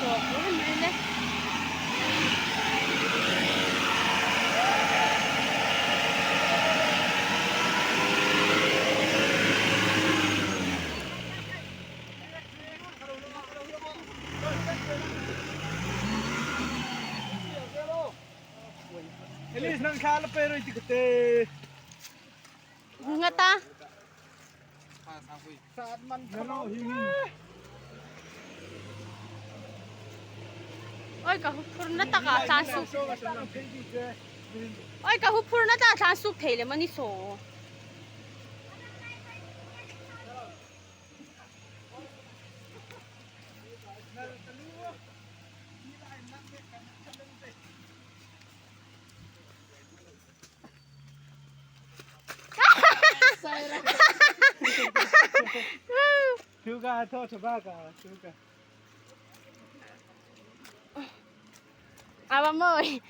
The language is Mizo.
Sawk ur mai le. Elise nang thla la pe roi ti te. Ngata. Oi ka huphur na taka tlan suk. Oi ka huphur na ta tlan suk thei le mani so. Ava mawi.